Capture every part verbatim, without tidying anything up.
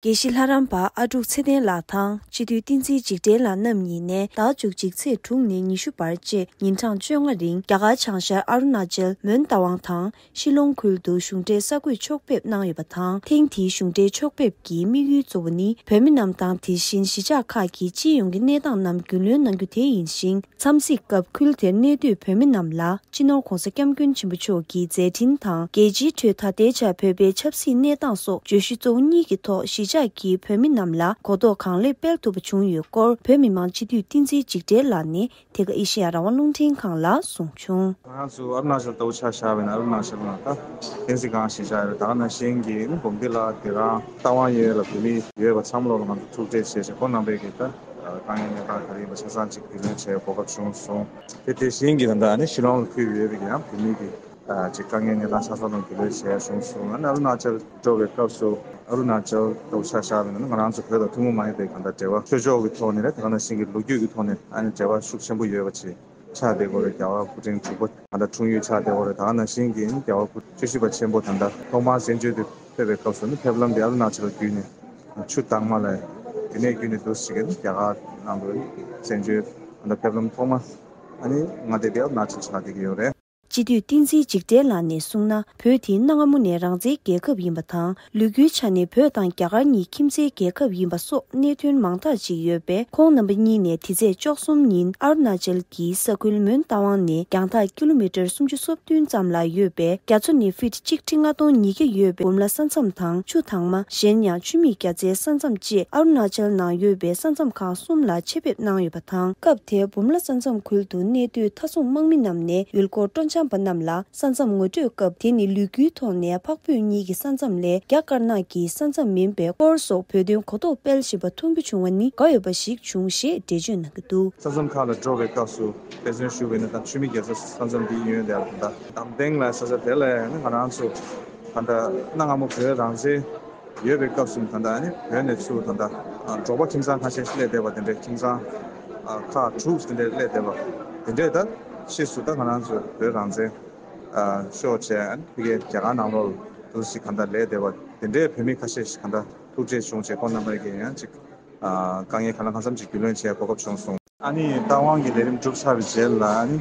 དགེ་བཤེས་ལྷ་རམས་པ་ཨ་ཀྲུག་ཚེ་བརྟན་ལགས་དང་སྤྱི་འཐུས་བསྟན་འཛིན་འཇིགས་བྲལ་ལགས་རྣམ་གཉིས་ནས་ཟླ་བཅུ་གཅིག་ཚེས་དྲུག་ནས་ཉི་ཤུ་བར་བཅས་ཉིན་གྲངས་བཅོ་ལྔ་རིང་རྒྱ་གར་བྱང་ཤར་ཨ་རུ་ན་ཅལ་མོན་རྟ་དབང་དང་ཤི་ལོང་ཁུལ་དུ་གཞུང་འབྲེལ་གསར་འགོད་ཕྱོགས་ཕེབས་གནང་ཡོད་པ་དང་། ཐེངས་འདིའི་གཞུང་འབྲེལ་ཕྱོགས་ཕེབས་ཀྱི་དམིགས་ཡུལ་གཙོ་བོ་ནི་བོད་མི་རྣམས་དང་དེ་བཞིན་གཞིས་ཆགས་ཁག་གི་སྤྱི་ཡོངས་ཀྱི་གནས་སྟངས་རྣམས་རྒྱུས་ལོན་གནང་རྒྱུ་དེ་ཡིན་ཞིང་། འཚམས་གཟིགས་སྐབས་ཁུལ་དེར་གནས་སྡོད་བོད་མི་རྣམས་ལ་སྤྱི་ནོར་༧གོང་ས་༧སྐྱབས་མགོན་ཆེན་པོ་མཆོག་གི་མཛད་འཕྲིན་དང་། རྒྱལ་སྤྱིའི་ཁྲོད་ད་ལྟའི་ཆར་བོད་པའི་ཆབ་སྲིད་གནས་སྟངས་སོགས་བརྗོད་གཞི་གཙོ་བོ་གཉིས་ཀྱི་ཐོག་གཞིས་ཆགས་ཀྱི་བོད་མི་རྣམས་ལ་གོ་རྟོགས་གང་ལེགས་སྤེལ་ཐུབ་པ་བྱུང་ཡོད་སྐོར་བོད་མི་མང་སྤྱི་འཐུས་བསྟན་འཛིན་འཇིགས་བྲལ་ལགས་ནས་དེ་ག་ཨེ་ཤེ་ཡ་རང་དབང་རླུང་འཕྲིན་ཁང་ལ་གསུངས་བྱུང་། ང་རང་ཚོ་ཨ་རུ་ན་ཅལ་ལྟ་བུ་ཆ་བཞག་པ་ཡིན་ན། ཨ་རུ་ན་ཅལ་ལ་ད་བསྟན་འཛིན་སྒང་གཞིས་ཆགས་ཡོད་རེད། ད་ག་ནང་བཞིན་གྱི་འབུམ་སྡེ་ལ་དེ་རང་རྟ་དབང་ཡོད་ལ་བོད་མི་ཡོད་པ་ཚང་མ་ལོ་ལ་ང་ཚོ་ཐུག་འཕྲད་བྱས་བྱས་ཁོང་རྣམ་པས་ཀྱི་ད་དཀའ་ངལ་གནས་སྟངས་ག་རེ་ཡིན་པ་ཆ་ཚང་ཅིག་རྒྱུས་ལོན་བྱེད་གོ་སྐབས་བྱུང་སོང་། དེ་དེ་བཞིན་གྱི་ད་ལྟ་ཨ་ནི་ཤི་ལོང་ལ་ཁུལ་ཡོད་པའི་ཡང་བོད་མི་གི་ཅིག་དཀའ་ངལ་གནས་སྟངས་ཆ་ཚང་ལ་རྒྱུས་ལོན་བྱས་བྱུང་སོང་། ཨ་ནི་ཨ་རུ་ན་ཅལ་འགྲོ་བའི་སྐབས་སུ་ཨ་རུ་ན་ཅལ་ལྟ་བུ་ཆ་བཞག་པ་ཡིན་ན་ང་རང་ཚོ་བོད་དང་ཐུན་མོང་མ་ཡིན་པའི་གང་ལྟར་འབྲེལ་བ་ཆོས་ཕྱོགས་ཀྱི་ཐོག་ནས་རེད། ད་ག་ནང་བཞིན་གྱི་ལོ་རྒྱུས་ཀྱི་ཐོག་ནས་ཨ་ནི་འབྲེལ་བ་ཤུགས་ཆེན་པོ་ཡོད་པ་ཅིག་ཆགས་བསྡད་ཡོད་རེད། རྒྱལ་བ་སྐུ་ཕྲེང་དྲུག་པ་ད་ལྟ་འཁྲུངས་ཡུལ་ཆགས་བསྡད་ཡོད་རེད། ད་ག་ནང་བཞིན་གྱི་རྒྱལ་བ་སྐུ་བཅུ་བཞི་པ་ཆེན་པོ་ད་ལྟ་ཐོག་མར་བཙན་བྱོལ་དུ་ཕེབས་པའི་སྐབས་སུ་ནི་ཕེབས་ལམ་དེ་ཨ་རུ་ན་ཅལ་བརྒྱུད་ནས་ཆུ་དྭངས་མ་ལ་དེ་ནས་བརྒྱུད་ནས་འདུག་ཅིག་གི་རྒྱ་གར་ནང་དུ་བཙན་བྱོལ་ད་ལྟ་ཕེབས་ལམ་ཐོག་མ་ཨ་ནི་མངའ་སྡེ་དེ་ཨ་རུ་ན་ཅལ་ཆགས་བསྡད་ཀྱི་ཡོད་རེད། སྤྱི་འཐུས་བསྟན་འཛིན་འཇིགས་བྲལ་ལགས་ནས་གསུངས་ན། བོད་དེ་གནའ་སྔ་མོ་ནས་རང་བཙན་རྒྱལ་ཁབ་ཡིན་པ་དང་། ལོ་རྒྱུས་ཆ་ནས་བོད་དང་རྒྱ་གར་གཉིས་ཁྱིམ་མཚེས་རྒྱལ་ཁབ་ཡིན་པ་སོགས་གནད་དོན་མང་དག་ཅིག་ཡོད་པས། ཁོང་རྣམ་པ་གཉིས་ནས་དེ་ཚེས་བཅུ་གསུམ་ཉིན་ཨ་རུ་ན་ཅལ་གྱི་ས་ཁུལ་མོན་རྟ་དབང་ནས་རྒྱང་ཐག་ཀི་ལོ་མི་ཊར་སུམ་ཅུ་སོ་བདུན་ཙམ་ལ་ཡོད་པའི་རྒྱ་མཚོ་ནས་ཕིཊ་གཅིག་ཁྲི་ལྔ་སྟོང་ཉིས་བརྒྱ་ཡོད་པའི་འབུམ་ལ་ས་མཚམས་དང་ཆུ་དྭངས་མ། གཞན་ཡང་ཆུ་མིག་རྒྱ་མཚོའི་ས་མཚམས་བཅས་ཨ་རུ་ན་ཅལ་ནང་ཡོད་པའི་ས་མཚམས་ཁག་གསུམ་ལ་ཆེད་ཕེབས་གནང་ཡོད་པ་དང་། སྐབས་དེར་འབུམ་ལ་ས་མཚམས་ཁུལ་དུ་གནས་སྡོད་མཐའ་སྲུང་དམག་མི་རྣམས་ནས་ཡུལ་སྐོར་སྤྲོ་འཆམ་པ་རྣམས་ལ་ས་མཚམས་ངོ་སྤྲོད་སྐབས། དེ་ནི་ལུས་རྒྱུའི་ཐོག་ནས་འཕགས་བོད་གཉིས་ཀྱི་ས་མཚམས་ལས་རྒྱ་དཀར་ནག་གི་ས་མཚམས་མིན་པའི་སྐོར་སོགས་བོད་དོན་གོ་རྟོགས་སྤེལ་བཞིན་པ་མཐོང་རྒྱུ་བྱུང་བ་ནི་དགའ་འོས་པ་ཞིག་བྱུང་ཞེས་འགྲེལ་བརྗོད་གནང་གི་འདུག་ས་མཚམས་ཁག་ལ་འགྲོ་བའི་སྐབས་སུ་དཔེ་མཚོན་ཞུ་བ་ཡིན་ན། ད་ཆུ་མིག་རྒྱ་མཚོའི་ས་མཚམས་འདི་ཡོད་དེ། ད་འདམ་སྟེང་ལ་ས་ཆ་དེ་ལ་ནི་ང་རང་ཚོ་ད་ལྟ་གནའ་སྔ་མོ་བོད་རང་བཙན་ཡོད་པའི་སྐབས་སུ་ད་ལྟ་ནི་བོད་ནས་ཚུར་ད་ལྟ་འབྲོག་པ་ཁྱིམ་ཚང་ཁ་ཤས་ཤིག་སླེབས་བསྡད་པ་དེ་འདྲའི་ཁྱིམ་ཚང་ཁག་དྲུག་དེ་འདྲའི་སླེབས་བསྡད་པ་དེ་འདྲས། ད་ཕྱིས་སུ་ད་ང་རང་ཚོ་བོད་རང་བཙན་ཤོར་བྱས་ཕ་གིའི་རྒྱ་གར་ནང་ལོགས་དུ་ཞིག་ག་འདྲ་ལས་བསྡད་པ་དེ་འདྲའི་བོད་མི་ཁ་ཤས་ཤིག་ག་འདྲ་ཐུག་འཕྲད་བྱུང་བྱས་ཁོང་རྣམ་པ་གིས་ཡང་ཅིག་དཀའ་ངལ་གང་ལ་གང་འཚམ་ཅིག་རྒྱུས་ལོན་བྱེད་གོ་སྐབས་བྱུང་སོང་། ཨ་ནི་རྟ་དབང་གི་ལས་རིམ་གྲུབ་ཚར་བའི་རྗེས་ལ་ཨ་ནི་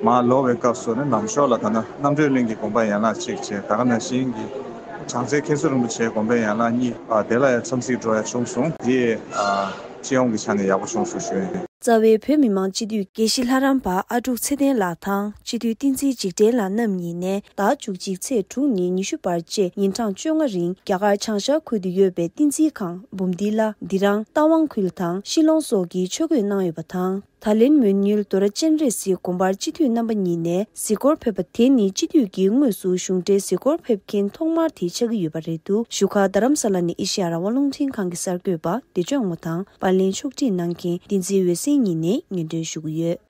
མར་ལོག་པའི་སྐབས་སུ་ནི་ལམ་ཞོར་ལ་ད་ནི་རྣམ་གྲོལ་གླིང་གི་དགོན་པ་ཡན་ལག་གཅིག་བྱས། ད་ག་ནང་བཞིན་གྱི་བྱང་རྩེ་མཁན་ཟུར་རིན་པོ་ཆེའི་དགོན་པ་ཡན་ལག་གཉིས། ཨ་དེ་ལ་ཡང་འཚམས་གཟིགས་འགྲོ་ཡ་བྱུང་སོང་། དེ་ཨ་སྤྱི་ཡོངས་ཀྱི་ཆ་ནས་ཡག་པོ་བྱུང་སོང་ཞུ་ཡ་ཡིན། རྩ་བའི་བོད་མི་མང་སྤྱི་འཐུས་དགེ་བཤེས་ལྷ་རམས་པ་ཨ་ཀྲུག་ཚེ་བརྟན་ལགས་དང་སྤྱི་འཐུས་བསྟན་འཛིན་འཇིགས་བྲལ་ལགས་རྣམ་གཉིས་ནས་ཟླ་བཅུ་གཅིག་ཚེས་དྲུག་ནས་ཉི་ཤུ་བར་བཅས་ཉིན་གྲངས་བཅོ་ལྔ་རིང་རྒྱ་གར་བྱང་ཤར་ཁུལ་དུ་ཡོད་པའི་བསྟན་འཛིན་ཁང་འབུམ་སྡེ་ལ་འདི་རང་རྟ་དབང་ཁུལ་དང་ཤི་ལོང་སོགས་ཀྱི་ཆོས་འཁོད་གནང་ཡོད་པ་དང་། ད་ལན་མོན་ཡུལ་རྡོ་ར་སྤྱན་རས་གཟིགས་དགོན་པར་སྤྱི་འཐུས་རྣམ་པ་གཉིས་ནས་གཟིགས་སྐོར་ཕེབས་པ་དེ་ནི་སྤྱི་འཐུས་ཀྱིས་དངོས་སུ་གཞུང་འབྲེལ་གཟིགས་སྐོར་ཕེབས་མཁན་ཐོག་མར་དེ་ཆགས་ཀྱི་ཡོད་པ་རེད་འདུག་བཞུགས་སྒར་རྡ་རམ་ས་ལ་ནས་ཨེ་ཤེ་ཡ་རང་དབང་རླུང་འཕྲིན་ཁང་གི་གསར་འགོད་པ་བདེ་མཆོག་ངོ་དང་པར་ལེན་ཕྱོགས་སྒྲིག་གནང་མཁན་བསྟན་འཛིན་འོད་ཟེར་གཉིས་ནས་སྙན་སྒྲོན་ཞུ་གི་ཡོད།